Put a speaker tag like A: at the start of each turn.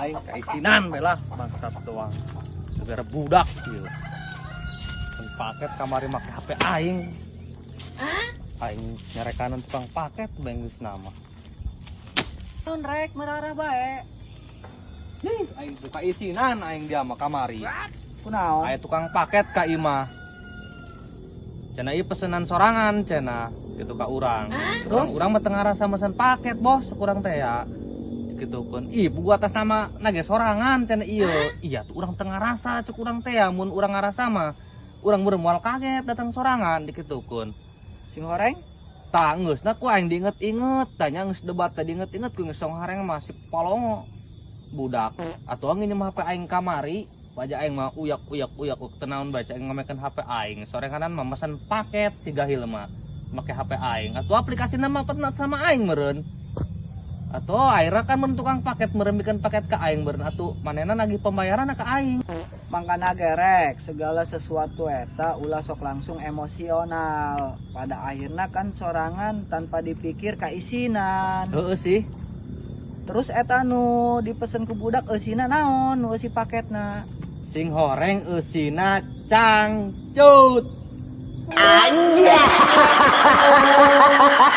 A: Aing kaisinan we lah, bangsat doang. Gara budak ieu. Paket kamari make HP aing. Aing nyarekanan tukang paket bae geus nama.
B: Naon rek merarah bae?
A: Nih, aing tuh kaisinan aing dia mah kamari.
B: Kunaon?
A: Aya tukang paket ka imah. Cenah ieu pesenan sorangan cenah gitu ka urang.
B: Terus?
A: Urang mah teu ngarasa mesen paket, Bos, kurang teh ya. Gitu kan. Ih, buku atas nama nage sorangan cenah ieu. Iya tuh urang teu ngarasa cek urang teh ya, mun urang ngarasa mah urang meureun moal kaget datang sorangan dikitukeun.
B: Sing horeng?
A: Tah geus na ku aing diinget-inget, tanya geus debat tadi inget-inget ku geus song hareng masih polongo. Budak atuh nginjem HP aing kamari, wajah aing mah uyak uyak uyak teu naon baca aing ngomekeun HP aing. Soranganan mah mesen paket si gahil mah make HP aing. Atuh aplikasina mah petnat sama aing meureun. Atuh akhirnya kan mun tukang paket meureun bikin paket ke aing meureun atuh manehna nagih pembayaran ka aing.
B: Mangkana gerek, segala sesuatu eta ulah sok langsung emosional. Pada akhirnya kan sorangan tanpa dipikir kaisinan.
A: Heeh sih.
B: Terus eta nu dipesen ku budak eusina naon nu eusi paketna?
A: Sing horeng eusina cangcut.
C: Anjay.